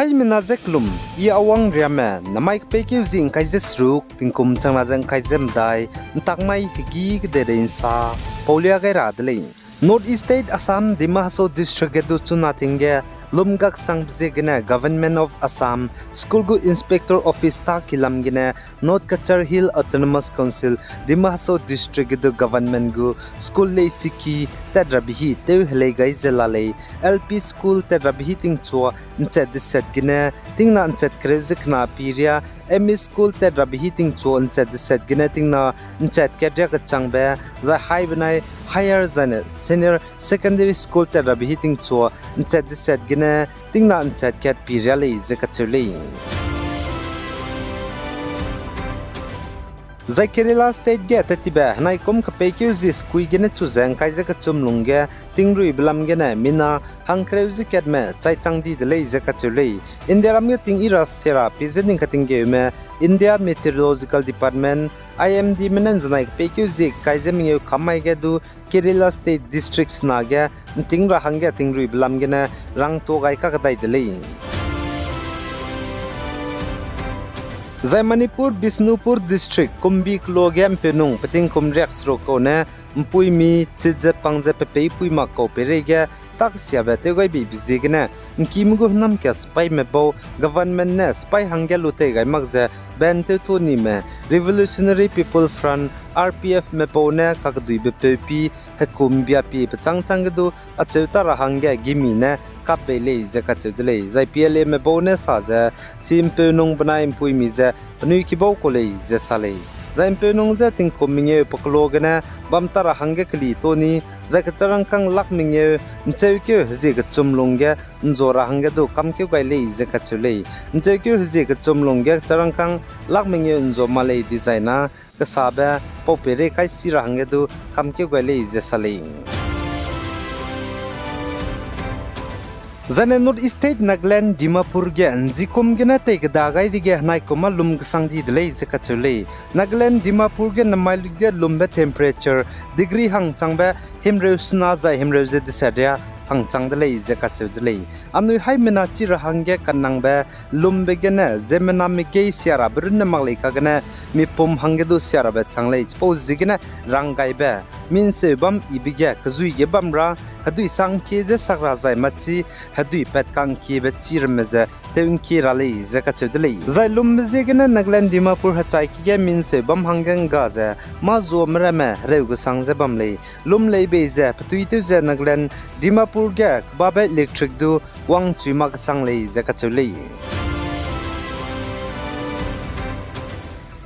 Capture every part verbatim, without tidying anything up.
Aimena ze kelum, I Awang Riame, namai kepeikeu zi ngkai ze seruk, tingkum changna ze ngkai ze medai, ntakmai hegî kedeirei nsa paulia gai ra de lei. North East State Assam, Dima Hasao District ge du chuna ting ge lum gaksangbe ziegene Government of Assam school gu inspector office ta kilam gene North Cachar Hill Autonomous Council, Dima Hasao District ge du government gu school leisiki tat rabe hi tew helei gai ze la lei. L P school tat rabe hi tingchua nchat deset gene tingna nchat kereu ze kena pi riâ, M E school tat rabe hi tingchua nchat deset gene tingna nchat kat riâ kechangbe, zai hai benai higher zaine senior secondary school tat rabe hi tingchua nchat deset gene tingna nchat kat pi riâ lei ze kacheu lei. Zai Kerala State ge tattibe henai kum kepeikeu zi sekui gene chu ze ngkai ze kechum lungge tingruibe lam gene mina hangkereu ze katme chai chang di de lei ze kacheu lei. India ram ge ting i ra sia ra pie ze ning katinggeume India Meteorological Department, I M D me ne nzenai kepeikeu zi kai ze mengeu kam mai ge du Kerala State district sena ge nting ra hangge tingruibe lam gene rangtua gai kakdai de lei. Zai Manipur Bishnupur District Kumbi kelo ge mpeunung peting kum riak seruk kau ne mpuimi chit ze pang ze pepeipui mak kau peireige taksiabe tew gai beibe ziegene, ngkime gu hênam ka sipaime bau government ne sipai hangge lu tei gai mak ze ban tew tu nime Revolutionary People Front, R P F me bau ne kakeduibe peupi hekum bia pie pechâng châng ge du acheu ta ra hangge gimi ne kap bei lei ze kacheu de lei. Zai P L A me bau ne sa ze, chi mpeunung benai mpuimi ze penui kibau kau lei ze sa lei. Zai mpeunung ze tingkum mengeu pe kelo gene bam ta ra hangge keli tu ni, zai kecharangkâng lak mengeu ncheukeu hezie kechum lungge nzua ra hangge du kamkeu gai lei ze kacheu lei. Ncheukeu hezie kechum lungge kecharangkâng lak mengeu nzua ma lei dizai na kesabe pau peirei kai si ra hangge du kamkeu gai lei ze sa lei. Zaine North East State Nagaland Dimapur ge nzikum gene tei keda gai dege henai kum a lum kesang di de lei ze kacheu lei. Nagaland Dimapur ge namai lu ge lumbe temperature degree hangchangbe himreu sena zai himreu ze deset ria hangchang de lei ze kacheu de lei. Anui haimena chi ra hangge kanangbe lumbe gene ziemmename gei sia rabe runne mak lei kagene mipum hangge du sia rabe chang lei. Chipau ziegene ranggaibe, minseu bam yibe ge kezui ge bam ra hedui sangkie ze sak ra zai machi hedui pat kangkiebe chi ramme ze tew ngkie ra lei ze kacheu de lei. Zai lumbe ziegene Nagaland Dimapur hechai ki ge minseu bam hangge ngga ze mâ zuame ramme hereu kesang ze bam lei. Lum lei bei ze petui tew ze Nagaland Dimapur ge kebabe electric du wangchui mak kesang lei ze kacheu lei.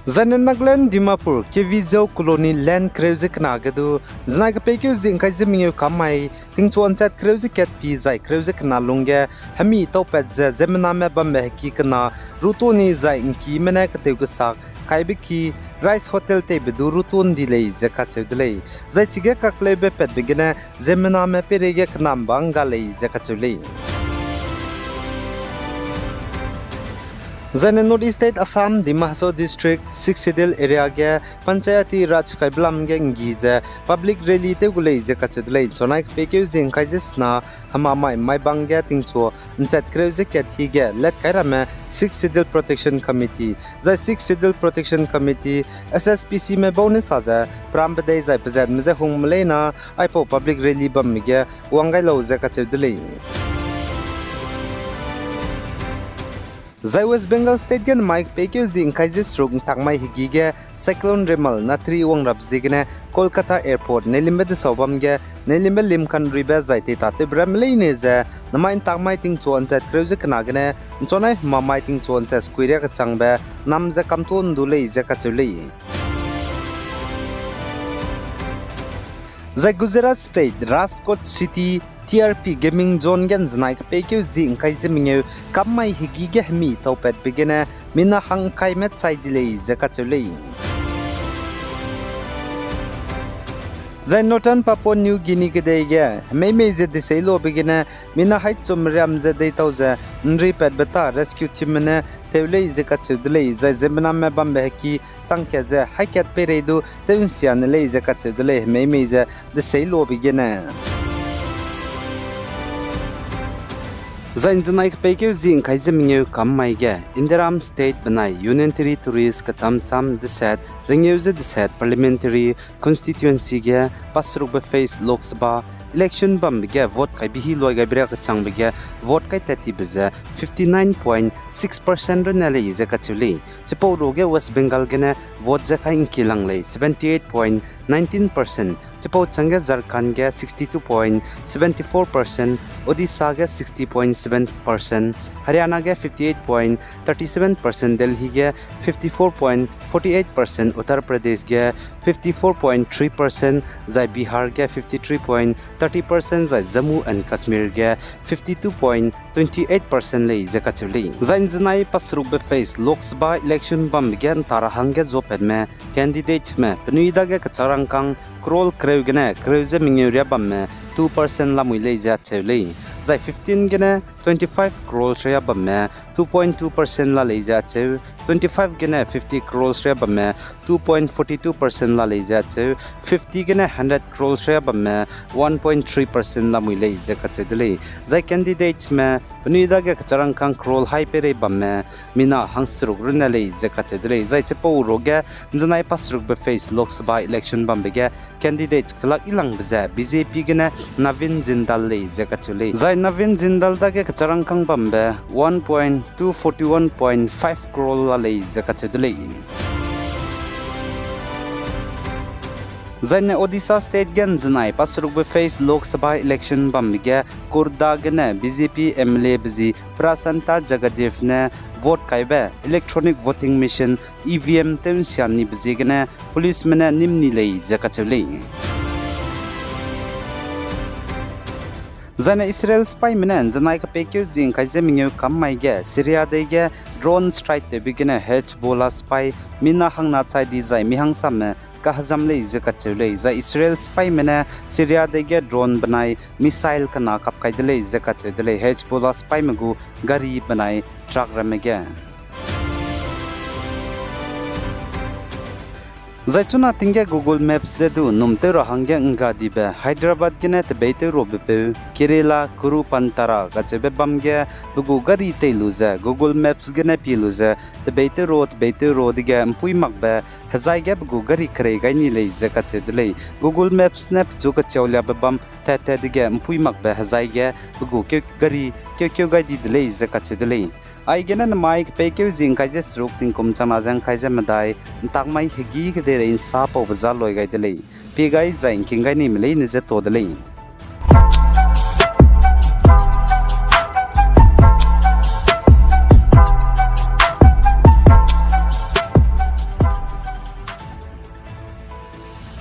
Zaine Nagaland Dimapur K V Zhou Colony land kereu ze kena ge du, zenai kepeikeu zi ngkai ze mengeu kam mai, tingchua nchat kereu ze kat pi zai kereu ze kena lungge, hemi taupat ze ziemmename bambe heki kena, rutuni zai ngkime ne ketew kesak kaibe ki, Rice Hotel teibe du rutun di lei ze kacheu de lei. Zai chige kakleube patbe gene, ziemmename peireige kenambe ngga lei ze kacheu lei. Zaine North East State Assam, Dima Hasao District, Sixth Schedule area ge Panchayati Raj kaibe lam ge nggi ze public rally tew gu lei ze kacheu de lei. Nchuanai kepeikeu zi ngkai ze sena hemamai Maibang ge tingchua nchat kereu ze kat hi ge let kai ramme Sixth Schedule Protection Committee, zai Sixth Schedule Protection Committee, S S P C me bau ne sa ze, perambe dei zai pezatme je hungme leina, aipau public rally bamme ge wang gai lau ze kacheu de lei. Zai West Bengal State ge namai kepeikeu zi ngkai ze seruk ntak mai hegî ge Cyclone Remal natri wang rabe ziegene Kolkata Airport neilimbe desau bam ge neilimbe limkanruibe zai teita tewbe ramme leine ze namai ntak mai tingchua nchat kereu ze kena gene nchuanai hemamai tingchua nchat sekui ria kechangbe nam ze kamtuâ ndu lei ze kacheu lei. Zai Gujarat State, Rajkot City, T R P Gaming Zone ge nzenai kepeikeu zi ngkai ze mengeu kam mai hegî ge hemi taupatbe gene mina hangkaime chai di lei ze kacheu lei. Zai Northern Papua New Guinea kedei ge hemeimei ze deseilobe gene mina haichum riam ze deitau ze nripatbe ta rescue teamme ne tew lei ze kacheu de lei, zai ziemmename bambe heki changkat ze haîkat peirei du tew nsia ne lei ze kacheu de lei, hemeimei ze deseilobe gene. Zai ’nzenai kepeikeu zi ’ngkai ze mengeu kam mai ge Indiaram State benai Union Territories kecham cham deset, rengeu ze deset Parliamentary Constituency ge paserukbe phase Lok Sabha election bambe ge vote kaibe hi luai gaibe ria kechangbe ge vote kai tat tibe ze fifty nine point six percent runne lei ze kacheu lei. Chipau ruage West Bengal gene vote ze kai ’ngki lang lei seventy eight point nineteen percent, chipau changge Jharkhand ge sixty two point seventy four percent, Odisha ge sixty point seven percent, Haryana ge fifty eight point thirty seven percent, Delhi ge fifty four point forty eight percent, Uttar Pradesh ge fifty four point three percent, zai Bihar ge fifty three point thirty percent, zai Jammu and Kashmir ge fifty two point twenty eight percent lei ze kacheu lei. Zai ’nzenai paserukbe phase Lok Sabha election bambe ge ’ntara hangge zuapatme candidateme penui dage kecharangkâng crore kereu gene kereu ze mengeu ria bamme two percent lamui lei ze acheu lei. Zai fifteen gene twenty five crore ria bamme two point two percent la lei ze acheu, twenty five gene fifty crore ria bamme two point forty two percent la lei ze acheu, fifty gene hundred crore ria bamme one point three percent lamui lei ze kacheu de lei. Zai candidateme penui dage kecharangkâng crore hai peirei bamme mina hangseruk runne lei ze kacheu de lei. Zai chipau ruage ’nzenai paserukbe phase Lok Sabha election bambe ge candidate kelak yilangbe ze B J P gene Navin Jindal lei ze kacheu lei. Zai Navin Jindal dage kecharangkâng bambe one point two forty one point five crore la lei ze kacheu de lei. Zaine Odisha State ge ’nzenai paserukbe phase Lok Sabha election bambe ge Khurda gene B J P M L A be zi Prashanta Jagadev ne vote kaibe electronic voting machine E V M tew ’nsia nibe ziegene policeme ne nîm ni lei ze kacheu lei. Zaine Israel sipaime ne ’nzenai kepeikeu zi ’ngkai ze mengeu kam mai ge Syria dei ge drone strike tewbe gene Hezbollah sipai mina hangna chai di zai mi hangsame kahezam lei ze kacheu lei. Zai Israel sipaime ne Syria dei ge drone benai missile kena kap kai de lei ze kacheu de lei, Hezbollah sipaime gu gari benai truck ramme ge. Zai chuna ting ge Google Maps ze du num tew ra hangge ’nggadibe Hyderabad gene tebeitew robepeu Kerala Kurupantara kacheube bam ge pe gu gari tei lu ze Google Maps gene pie lu ze tebeitew ro, tebeitew ro dege ’mpuî makbe hezai ge pe gu gari kerei gai ni lei ze kacheu de lei. Google Maps ne pechu kachiauliabe bam tat-tat dege ’mpuî makbe hezai ge pe gu keu gari keu-keu gai di de lei ze kacheu de lei. Aigene nemai kepeikeu zi ’ngkai ze seruk tingkum changna ze ’ngkai ze medai ’ntak mai hegî kedeirei ’nsa paube za loi gai de lei. Pie gai zai ’ngking gai nime leine ze ta de lei.